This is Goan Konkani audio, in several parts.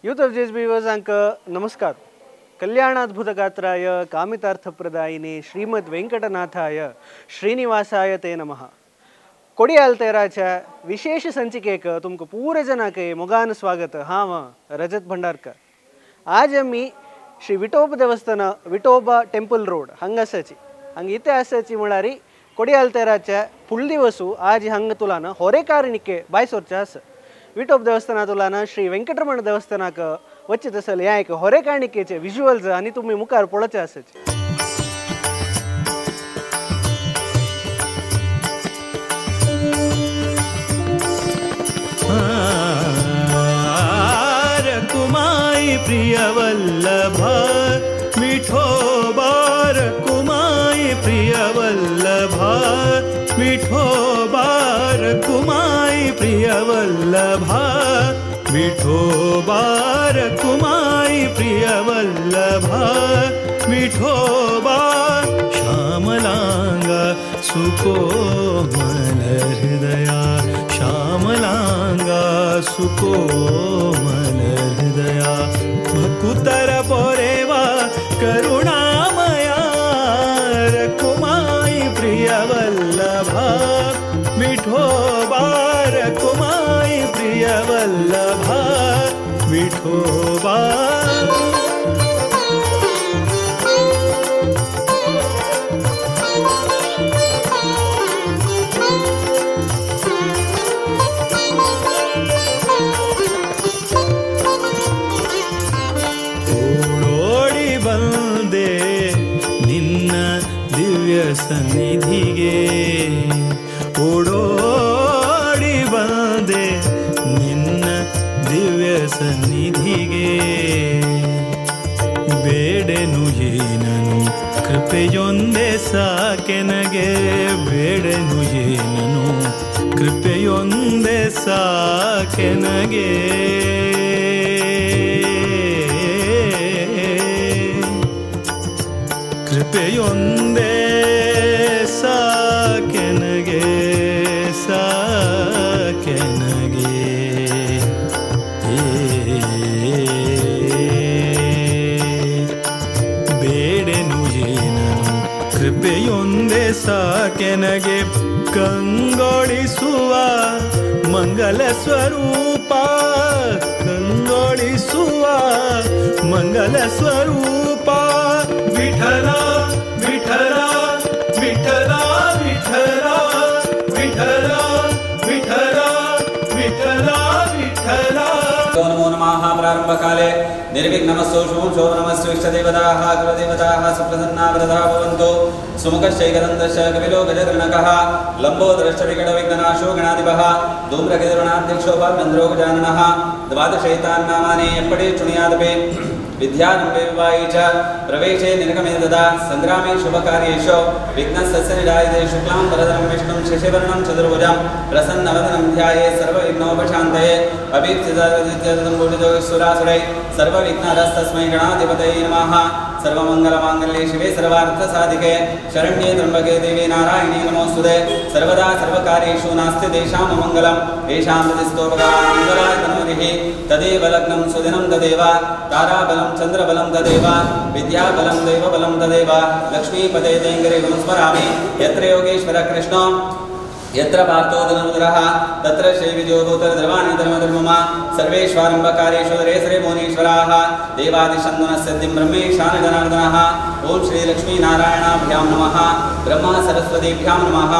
यूथ ऑफ जेएसबी व्यूअर्सांक नमस्कार। कल्याणाद्भुतगात्राय कामितार्थप्रदायिने श्रीमद वेंकटनाथाय श्रीनिवासाय ते नमः। कोडियाल तेराच्या विशेष संचिकेक तुमकां पुरे जनाक मोगान स्वागत। हांव रजत भंडारकर। आज आमी श्री विठोबा देवस्थान विठोबा टेम्पल रोड हांगा आसाची। हांगा इथे आसाची म्हळ्यार कोडियाल तेराच्या फुडली वसू आज हांगा तुलान होरेकारणिके बायसोरचे आसा। विठोबा देवस्थाना तुलान श्री वेंकटरमण देवस्थानाक वच्चे तसल ह्या एक होरेकारणिकेचे विज्युअल्स आनी तुमी मुखार पळोवचे आसाचे। प्रिय वल्लभ विठोबा रखुमाई प्रिय वल्लभ विठोबा रखुमाई प्रिय वल्लभ विठोबा रखुमाई प्रिय वल्लभ विठोबा श्यामलांगा सुकोमल हृदया श्यामलांगा सुकोमल हृदया भकुतर पोरेवा करुणामया रखुमाई प्रिय वल्लभ विठोबा रखुमाई प्रिय वल्लभ विठोबा। ಸನ್ನಿಧಿಗೆ ಓಡೋಡಿ ಬಂದೆ ನಿನ್ನ ದಿವ್ಯ ಸನ್ನಿಧಿಗೆ ಬೇಡೆನು ಏನನು ಕೃಪೆಯೊಂದೇ ಸಾಕೆನಗೆ ಬೇಡೆನು ಏನನು ಕೃಪೆಯೊಂದೇ ಸಾಕೆನಗೆ ಕೃಪೆಯೊಂದೇ ಸಾಕೆನಗೆ ಸಾಕೆನಗೆ ಬೇಡೆನು ಏನನು ಕೃಪೆಯೊಂದೇ ಸಾಕೆನಗೆ ಕಂಗೊಳಿಸುವ ಮಂಗಲ ಸ್ವರೂಪ ಕಂಗೊಳಿಸುವ ಮಂಗಲ ಸ್ವರೂಪ ವಿಠಲ ವಿಠಲ ವಿಠಲ ವಿಠಲ ವಿಠಲ ವಿಠಲ ವಿಠಲ ವಿಠಲ. ನಮೋ ನಮಃ. ಪ್ರಾರಂಭಕಾಲೇ ನಿರ್ವಿಘ್ನಮಸ್ತು ಶುಭಂ ಶೋಭನಮಸ್ತು. ಇಷ್ಟದೇವತಾಃ ಕುಲದೇವತಾಃ ಸುಪ್ರಸನ್ನಾ ವರದಾ ಭವಂತು. ಸುಮುಖಶ್ಚೈಕದಂತಶ್ಚ ಕಪಿಲೋ ಗಜಕರ್ಣಕಃ ಲಂಬೋದರಶ್ಚ ವಿಕಟವಿಘ್ನನಾಶೋ ಗಣಾಧಿಪಃ ಧೂಮ್ರಕೇತುರಣಾಧ್ಯಕ್ಷೋ ಭಾಗಂದ್ರೋ ಗಜಾನನಃ ದ್ವಾದಶೈತಾನ್ನಾಮಾನಿ ಎಪ್ಪಡಿ ಶೃಣುಯಾದಪಿ ವಿದ್ಯಾರಂಭೆ ವಿವಾಹೇ ಚ ಪ್ರವೇಶೇ ನಿರಗಮೇ ತದಾ ಸಂಗ್ರಾಮೇ ಶುಭಕಾರ್ಯೇಷು ವಿಘ್ನಸ್ಯ ನಿರಾಯತೆ. ಶುಕ್ಲಾಂ ವರದಂ ವಿಷ್ಣುಂ ಶಶಿವರ್ಣಂ ಚತುರ್ಭುಜಂ ಪ್ರಸನ್ನವದನಂ ಧ್ಯಾಯೇ ಸರ್ವವಿಘ್ನೋಪಶಾಂತಯೇ. ಅಭೀಪ್ಸಿತಂ ಸುರಾಸುರೈ ಸರ್ವವಿಘ್ನರಸ್ತಸ್ಮೈ ಗಣಾಧಿಪತಯೇ ನಮಃ. ಸರ್ವಮಂಗಲಮಾಂಗಲ್ಯೆ ಶಿವೆ ಸರ್ವಾರ್ಥ ಸಾಧಿಕೆ ಶರಣ್ಯೇ ತ್ರ್ಯಂಬಕೆ ದೇವಿ ನಾರಾಯಣಿ ನಮೋಸ್ತುತೆ. ಸರ್ವದಾ ಸರ್ವಕಾರ್ಯೇಷು ನಾಸ್ತಿ ತೇಷಾಂ ಅಮಂಗಲಂ ಯೇಷಾಂ ಹೃದಯಸ್ಥೋ ಭಗವಾನ್ ಮಂಗಲಾಯ ತನೋರಿಃ. ತದೇವ ಲಗ್ನಂ ಸುದಿನಂ ತದೇವ ತಾರಾಬಲಂ ಚಂದ್ರಬಲಂ ತದೇವ ವಿದ್ಯಾಬಲಂ ದೈವಬಲಂ ತದೇವ ಲಕ್ಷ್ಮೀಪದೇ ತೇಂಗರಿ ಸ್ಮರಾಮಿ. ಯತ್ರ ಯೋಗೇಶ್ವರ ಕೃಷ್ಣೋ ಯತ್ರ ಪಾರ್ಥೋ ಧನುರ್ಧರಃ ತತ್ರ ಶ್ರೀವಿಜಯೋಧೂತರ್ದ್ರವಾಣಿ ಧರ್ಮಧರ್ಮಮ. ಸರ್ವೇಶ್ವಾರಂಭಕಾರ್ಯೇಷು ರೇಸರೇ ಭುವನೇಶ್ವರಾಃ ದೇವಾದಿಶಂದನ ಸಿದ್ಧಿಂ ಬ್ರಹ್ಮೇಶಾನ ಜನಾರ್ದನಃ. ಓಂ ಶ್ರೀ ಲಕ್ಷ್ಮೀನಾರಾಯಣಾಭ್ಯಾಂ ನಮಃ. ಬ್ರಹ್ಮ ಸರಸ್ವತೀಭ್ಯಾಂ ನಮಃ.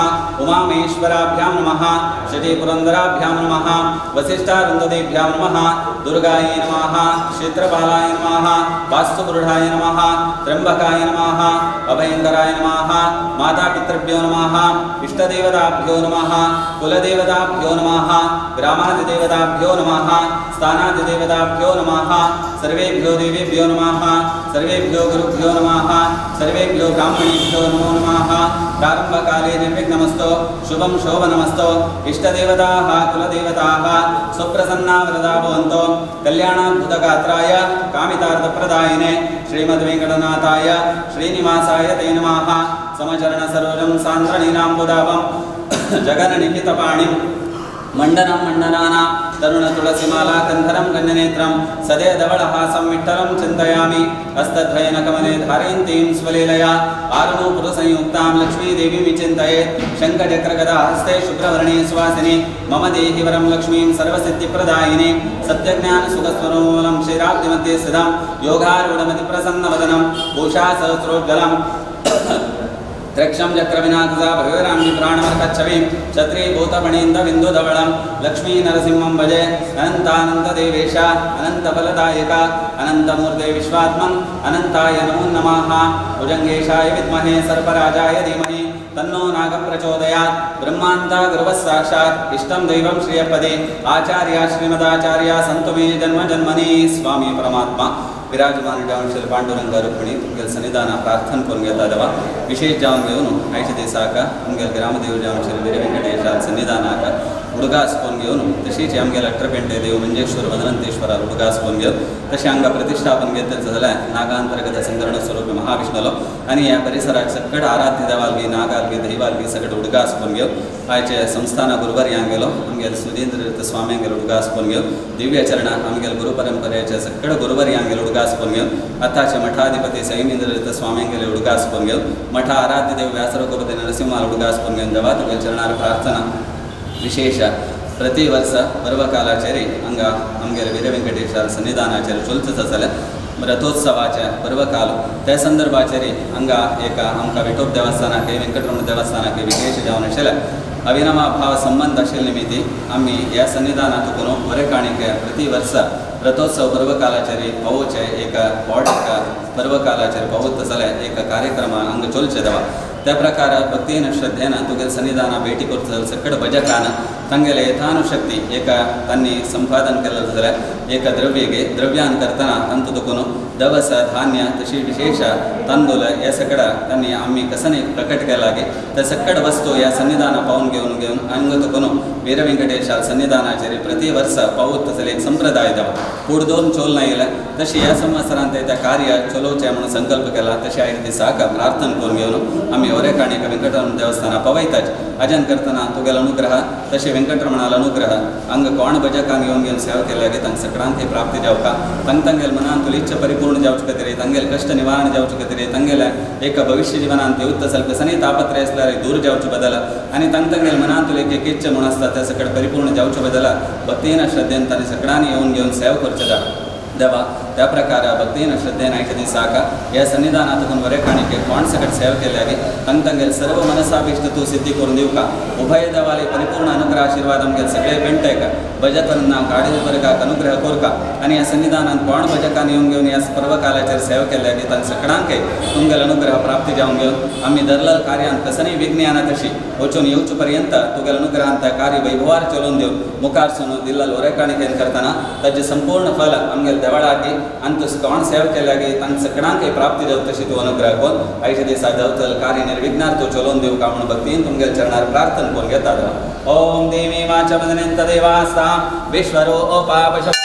ಉಮಾಮಹೇಶ್ವರಾಭ್ಯಾಂ ನಮಃ. ಶ್ರೀಪುರಂದರಾಭ್ಯಾಂ ನಮಃ. ವಸಿಷ್ಠಾರುಂಧತೀಭ್ಯಾಂ ನಮಃ. ದುರ್ಗಾಯೈ ನಮಃ. ಕ್ಷೇತ್ರಪಾಲಾಯ ನಮಃ. ವಾಸ್ತುಪುರುಷಾಯ ನಮಃ. ತ್ರ್ಯಂಬಕಾಯ ನಮಃ. ಅಭಯಂಕರಾಯ ನಮಃ. ಮಾತಾಪಿತೃಭ್ಯೋ ನಮಃ. ಇಷ್ಟದೇವತಾಭ್ಯೋ ನಮಃ. ಕುಲದೇವತಾಭ್ಯೋ ನಮಃ. ಗ್ರಾಮಾದಿದೇವತಾಭ್ಯೋ ನಮಃ. ಸ್ಥಾನಾದಿದೇವತಾಭ್ಯೋ ನಮಃ. ಸರ್ವೇಭ್ಯೋ ದೇವೇಭ್ಯೋ ನಮಃ. ಸರ್ವೇಭ್ಯೋ ಗುರುಭ್ಯೋ ನಮಃ. ಸರ್ವೇಭ್ಯೋ ಬ್ರಾಹ್ಮಣೇಭ್ಯೋ ನಮೋ ನಮಃ. ಪ್ರಾರಂಭಕಾಲೇ ನಿರ್ವಿಘ್ನಮಸ್ತು ಶುಭಂ ಶೋಭನಮಸ್ತು. ಇಷ್ಟದೇವತಾಃ ಕುಲದೇವತಾಃ ಸುಪ್ರಸನ್ನಾ ವರದಾ ಭವಂತು. ಕಲ್ಯಾಣಾದ್ಭುತಗಾತ್ರಾಯ ಕಾಮಿತಾರ್ಥಪ್ರದಾಯಿನೆ ಶ್ರೀಮದ್ವೆಂಕಟನಾಥಾಯ ಶ್ರೀನಿವಾಸಾಯ ತೇ ನಮಃ. ಸಮಚರಣ ಸರೋಜಂ ಸಾಂದ್ರನೀಲಾಂಬುದಾಭಂ ಜಗನನಿಖಿತಪಾಣಿಂ मंडनं मंडनाना तरुण तुलसीमाला कंधरं गण्यनेत्रं सदय धवळहासं विठ्ठलं चिन्तयामि हस्तद्वयेन कमले धारयन्तीं स्वलीलया आरुणोपुरसंयुक्तां लक्ष्मीदेवीं विचिन्तयेत् शङ्खचक्रगदा हस्ते शुभ्रवर्णे सुवासिनी मम देहि वरं लक्ष्मीं सर्वसिद्धिप्रदायिनी सत्यज्ञानसुखस्वरूपं क्षीराब्धिमध्ये स्थितं योगारूढमतिप्रसन्नवदनं भूषासहस्रोज्ज्वलं त्रक्षं चक्रविनाकसा भगवरामि प्राणमर्कच्छवीं क्षत्रिभूतमणीन्दबिन्दुधवलं लक्ष्मीनरसिंहं भजे अनन्तानन्तदेवेश अनन्तफलदायक अनन्तमूर्ते विश्वात्मन् अनन्ताय नमो नमः। भुजङ्गेशाय विद्महे सर्पराजाय धीमहि तन्नो नागप्रचोदयात्। ब्रह्मान्ता गुरुवः साक्षात् इष्टं दैवं श्रियपदे आचार्या श्रीमदाचार्या सन्तु मे जन्म जन्मनि। स्वामी परमात्मा विराजमान जावन श्री पांडुरंग रुक्मिणी तुमगेल सन्निधान प्रार्थना करून घेता देवा। विशेष जावन घेवन आयच्या दिसाक आमगेल ग्रामदेव जावन श्री वीर वेंकटेश सन्निधानाक उडगास करून घेवन तशीच आमगेल अट्रपेंटे देव मंजेश्वर वदनंतेश्वरा उडगास करून घेवन तशें हांगा प्रतिष्ठापन घेतलें जाल्यार नागांतर्गत संकरण स्वरूप महाविष्णुलो आनी ह्या परिसराक सगळे आराध्य देवालगी नागालगी दैवालगी सगळे उडगास करून घेवन आयचे संस्थाना गुरुवर्यांक गेलो आमगेल सुधींद्र स्वाम्यांगेल उडगास करून घेवन दिव्य चरण आमगेल गुरु परंपरेचे सगळे गुरुवर्यांगेल उडगास करून घेवन आतांचे मठाधिपती सैमेंद्र स्वाम्यांगेल उडगास करून घेवन मठ आराध्य देव व्यासरघुपती नरसिंहा उडगास करून घेवन देवा तुगेल चरणार प्रार्थना विशेष प्रति वर्ष पर्वकालाचेर हांगा आमगेले वीर वेंकटेश्वर सन्निधानाचेर चलतच आसले रथोत्सवाचे पर्वकाल त्या संदर्भाचेर हांगा एक आमकां विठोब देवस्थानाक वेंकटरमण देवस्थानाक विशेष जावन आशिल्लें अविनाभाव संबंध आशिल्ले निमित्ती आमी ह्या सन्निधानांत करून बरे काणीक प्रति वर्ष रथोत्सव पर्वकालाचेर पावोवचें एक व्हड एक पर्वकालाचेर पावत जाल्यार एक कार्यक्रम हांगा चलचे देवा। त्या प्रकार भक्तीन श्रद्धेन तुगेल सन्निधान भेटी करता सगळे भजकान तांगेले यथानुशक्ती एक तांणी संपादन केलें जाल्यार एक द्रव्य द्रव्यान करतना तांतूं दुखून दवस धान्य तशी विशेष तांदूळ हे सगळं तांणी आमी कसने प्रकट केला गे त्या सगळे वस्तू ह्या सन्निधान पावून घेवन घेवन हांगा तुकून वीर वेंकटेशा सन्निधानाचेर प्रति वर्स पावत जाल्यार एक संप्रदाय देवा पूण दोन चोल ना येयले तशें ह्या संवत्सरांत त्या कार्य चलोवचें म्हणून संकल्प केला तशें आयज दिसाक प्रार्थना करून घेवन आमी होरेकाणीक वेंकटरमण देवस्थाना पवयताच अजन करतना तुगेलो अनुग्रह तशें वेंकटरमणालो अनुग्रह हांगा कोण भजकांक येवन घेवन सेवा केल्या गे तांकां सगळ्यांक प्राप्ती जावका तांकां तांगेले मनांत इच्छा परिपूर्ण जावचे खातीर तांगेले कश्ट निवारण जावचे खातीर तांगेले एक भविष्य जिवनांत येवता सारकें सनी तापत्रय आसल्यार दूर जावचे बदल आनी तांकां तांगेले मनांत एक एक इच्छा म्हूण आसता त्या सगळें परिपूर्ण जावचे बदल भक्तीन श्रद्धेन तांणी सगळ्यांनी येवन घेवन सेवा करचे देवा। त्या प्रकार भक्तीन श्रद्धेन आयच्या दिसाक ह्या सन्निधानांत बरे काणीक कोण सगळे सेवा केल्या गे तांकां तांगेले सर्व मनसाभीष्ट तूं सिद्धी करून दिवका। उभय देवाले परिपूर्ण अनुग्रह आशीर्वाद आमगेले सगळे पेंटयका भजकांना गाडी वर्गाक अनुग्रह कोरका आनी ह्या सन्निधानांत कोण भजकांनी येवन घेवन ह्या पर्वकालाचेर सेवा केल्या गे तांकां सगळ्यांकय तुमगेले अनुग्रह प्राप्ती जावन घेवन आमी दरलल कार्यांत कसनय विज्ञाना तशी वचून येवचे पर्यंत तुगेले अनुग्रहान त्या कार्य वैभवार चलोवन दिवन मुखार सून दिल्लल वरे काणीकेन करतना ताजें संपूर्ण फल आमगेले देवळाक आनी तूं कोण सेवा केल्या गे तांकां सगळ्यांकय प्राप्ती जावं तशी तूं अनुग्रह कोन आयच्या दिसा देवतल कार्य निर्विघ्नार तूं चलोवन दिवका म्हूण भक्तीन तुमगेले चरणार प्रार्थना करून घेता देवा। ओम देवी वाच वदनेन तदेवास्तां विश्वरो अपापश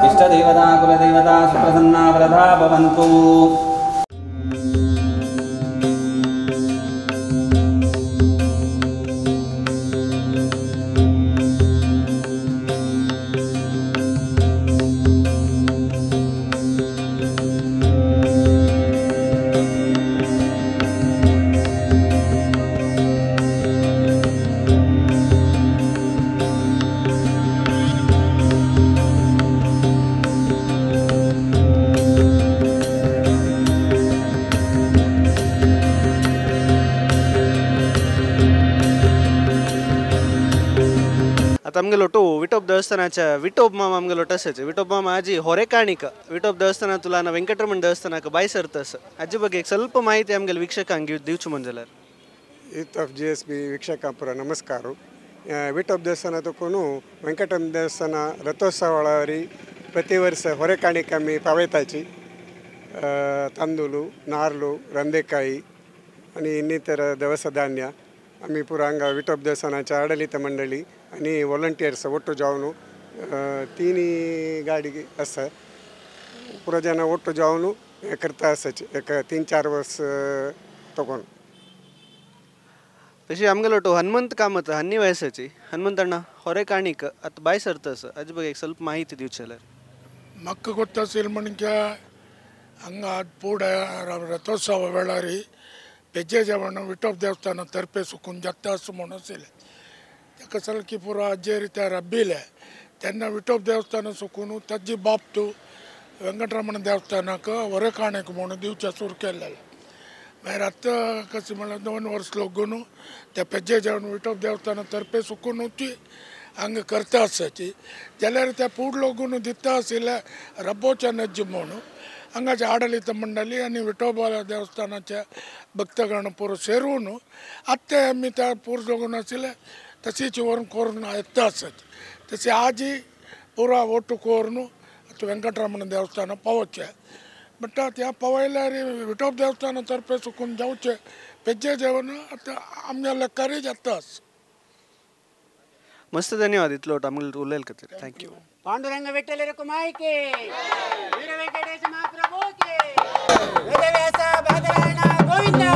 इष्टदेवता कुलदेवता सुप्रसन्ना वरदा भवन्तु। आमगेलो टो विठोब देवस्थानाच्या विठोब मामा आमगेलो टसाचे विठोब मामा आजी होरेकाणीक विठोब देवस्थाना तुला वेंकटरमण देवस्थानाक बाय सरतस आजी ಬಗ್ಗೆ एक ಸ್ವಲ್ಪ माहिती आमगेले वीक्षकांक दिवचो म्हण जाल्यार। Youth of G S B Vikshakapura ನಮಸ್ಕಾರ. ವಿಠೋಬ ದೇವಸ್ಥಾನ ತಕ್ಕೂ ವೆಂಕಟರಮಣ ದೇವಸ್ಥಾನ ರಥೋತ್ಸವ ಪ್ರತಿ ವರ್ಷ ಹೊರೆ ಕಾಣಿಕಮ್ಮಿ ಪವೇತಾಚಿ ತಂದೂಲು ನಾರ್ಲು ರಂದೆಕಾಯಿ आणि ಇನ್ನಿತರ ದವಸ ಧಾನ್ಯ आम्ही पुरा हांगा विठोब देवस्थानाच्या आडलित मंडळी आनी वॉलंटियर्स ಒಟ್ಟು जावन तीन गाडी आसा पुरा जण ಒಟ್ಟು जावन हें करता आसाचे एक 3-4 वर्स तकोन. तशी आमगेलो तो हनुमंत कामत हन्नी वयसाची हनुमंत अण्ण ಹೊರೆ ಕಾಣಿಕ ಅತ್ ಬಾಯ್ ಸರ್ತ ಅಜ್ ಬಗ್ಗೆ ಸ್ವಲ್ಪ ಮಾಹಿತಿ दिवचेल्यार. म्हाका ಗೊತ್ತಾಸಿಲ್ म्हणक्या हांगा पूड रथोत्सवा वेळार पेजे जेवण विठोब देवस्थान तर्फे सुकून जाता असं म्हणून आशिल्लें ताका सारकी पुरो आजेर त्या रब्बिले तेन्ना विठोब देवस्थान सुकून ताजी बाबतू वेंकटरमण देवस्थानाक होरे काणीक म्हणून दिवचें सुरू केलेलें. मागीर आतां कशें म्हणल्यार 2 वर्स लागून त्या पेजे जेवण विठोब देवस्थान तर्फे सुकून ती हांगा करता आसाची जाल्यार त्या पूड लागून दिता आशिल्लें रब्बोच्या नज्ज म्हणून हांगाचे आडलित मंडळी आनी विठोबा देवस्थानाच्या भक्तगण पुरो सेरून आत्तां आमी त्या पूर लागून आशिल्लें तशीच व्हरून करून येता आसाची. तशी आजी पुरा ಒಟ್ಟು करून आतां वेंकटरमण देवस्थान पावोचें म्हणटा त्या पावयल्यार विठोब देवस्थान तर्फे सुकून जावचें पेजे जेवण आतां आमच्या लेखारय जाता. मस्त धन्यवाद इतलो आमगेलो उलयल खातीर. Thank you. Panduranga Vitthal Rakhumai K, वीर वेंकटेश महाप्रभु के, वेदव्यास बादरायण गोविंदा.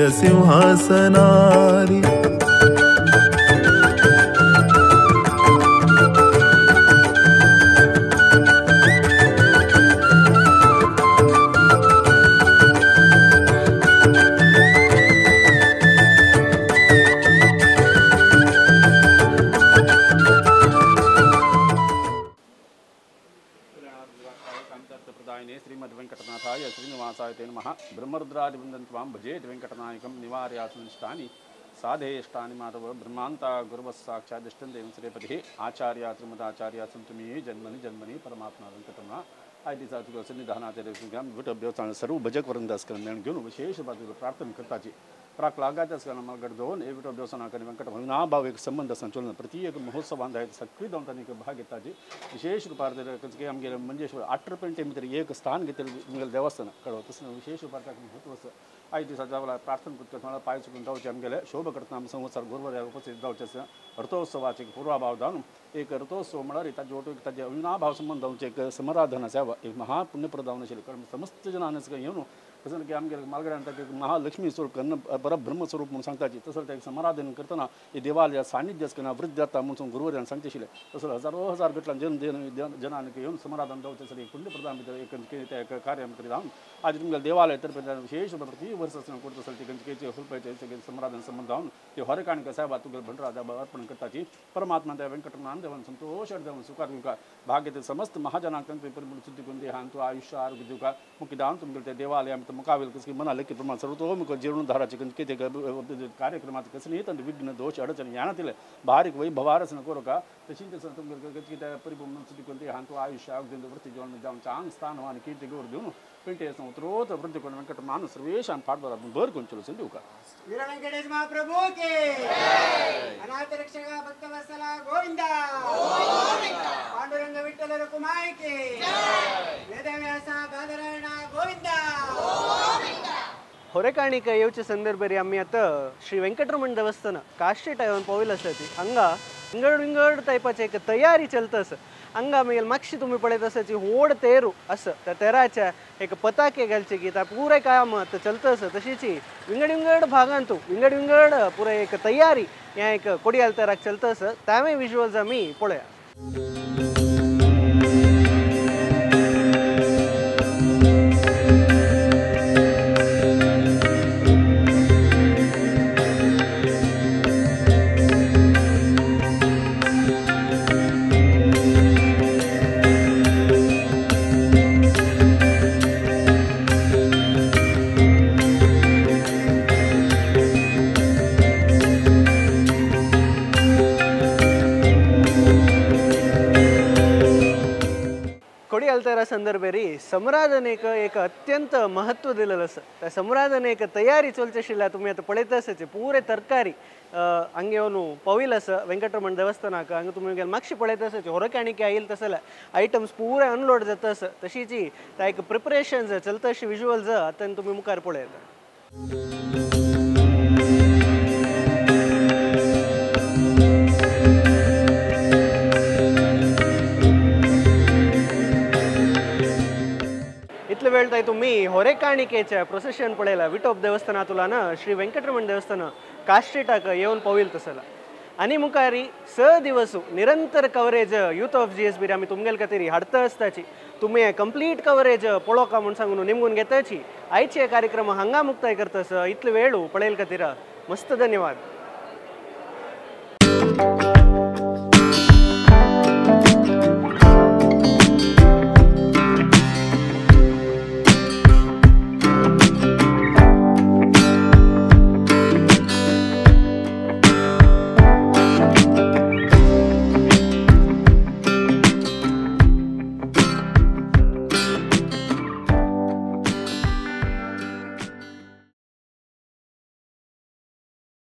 जय सिंहासनारी। ब्रह्मरुद्रादिवन्दन्त्वां भजेत वेङ्कटनायकं निवार्यासनिष्ठानि साधेष्टानि माधव ब्रह्मान्ता गुरुवस्साक्षात् दिष्टन्देवं श्रीपतिः आचार्या त्रिमदाचार्या सन्तु मे जन्मनि जन्मनि परमात्मा वेंकटरमण आय दिसा तुका सन्निधानाचे विठोब सर्व भजक वृंदास करून घेऊन विशेष बाजूला प्रार्थना करताची प्राक लागायचं कारण मला गड दोन हे विठोब देवस्थानाकडे वेंकट भाव एक संबंध संचलन प्रति एक महोत्सवांत आहे सगळी दोन एक भाग घेताची विशेष रुपार आमगे मंजेश्वर 8 पेंटे भितर एक स्थान घेतले देवस्थान कळो तसं विशेष रुपार ताका महत्व आसा। आयज दिसा जावला प्रार्थना करता मला पांय चुकून जावचे आमगेले शोभ करतना आमी संवसार गुरुवार उपस्थित जावचे आसा। रथोत्सवाचे पूर्वाभाव जावन एक रथोत्सव म्हळ्यार ताजे ओटू ताजे अविनाभाव संबंध जावचे एक समराधन आसा एक महापुण्यप्रद जावन आशिल्लें कारण समस्त जनांक येवन तसं की आमगे मालगड्यान ताका महालक्ष्मी स्वरूप कन्न परब्रह्म स्वरूप म्हणून सांगताची तसं ताका समाराधन करतना हे देवालया सानिध्य आसतना वृद्ध जाता म्हणून गुरुवर्यान सांगचे आशिल्लें तसं हजारो हजार गटलां जन जनांक येवन समाराधन जावचें आसलें एक पुण्यप्रदान भितर एक ते कार्य आमी करीत आहा। आज तुमगे देवालय तर्फे विशेष प्रति वर्स करता आसले ती हुलपायचे समाराधन संबंध जावन ते हरकाणिक साहेबा तुगे भंडारा अर्पण करताची परमात्मा त्या वेंकटरमण देवान संतोष देवन सुखार दिवका भाग्य समस्त महाजनांक परिपूर्ण शुद्धी करून देहांतु आयुष्य आरोग्य दिवका मुख्य दान तुमगे ते देवालय मुकावेल कसकी मना लेखी प्रमाण सर्वतोमुख जीर्णोद्धाराचे कितें कार्यक्रमात कसली तंत्र विघ्न दोष अडचण यानातील बारीक वैभवारसन कोरका तशीं तुमगे परिपूर्ण शुद्धी करून देहांतु आयुष्य आरोग्य वृत्ती जीवन जावन चांग स्थान आणि कीर्ती गौर दिवन पिंटे उत्तरोत्तर वृद्धी करून वेंकटरमण सर्वेषां पाठबळ भर करून दिवका। वीर वेंकटेश महाप्रभु के अनाथ रक्षक भक्त वत्सला गोविंदा पांडुरंग विठ्ठल रखुमाई के वेदव्यास बादरायण गोविंदा। होरेकाणिक येवचे संदर्भार आमी आतां श्री वेंकटरमण देवस्थान काश्टी टायवन पाविल्ले आसा ती हांगा विंगड विंगड टायपाची एक तयारी चलता आसा। हांगा मागीर मातशी तुमी पळयत आसा जी व्हड तेरू आसा त्या तेराच्या एक पताके घालचे की त्या पुराय काम आतां चलता आसा। तशीच विंगड विंगड भागांतू विंगड विंगड पुराय एक तयारी ह्या एक कोडियाल तेराक चलता आसा तांवे विजुअल्स आमी पळया। संदर्भेरी समराधनेक एक अत्यंत महत्व दिलेलं आसा। त्या समराधनेक तयारी चलचे आशिल्ल्या तुमी आतां पळयत आसाचे पुरे तरकारी हांगा येवन पाविल्ले आसा वेंकटरमण देवस्थानाक। हांगा तुमी मातशी पळयत आसाचे होरकाणिके आयिल्ले तसले आयटम्स पुरे अनलोड जाता आसा। तशीच त्या एक प्रिपरेशन्स चलता अशी विजुअल्स आतां तुमी मुखार पळयता। इतले वेळ ताई तुम्ही होरेकाणिकेच्या प्रोसेशन पळयला विठोब देवस्थानातुलान श्री वेंकटरमण देवस्थान काश्टीटाक येवन पाविल्ले तसला आनी मुखारी 6 दिवस निरंतर coverage youth of GSB आमी तुमगेले खातीर हाडता आसताची तुमी कंप्लीट कवरेज पळोवका म्हूण सांगून निमगून घेताची आयचे कार्यक्रम हांगा मुक्ताय करता आसा। इतले वेळ पळयले खातीर मस्त धन्यवाद।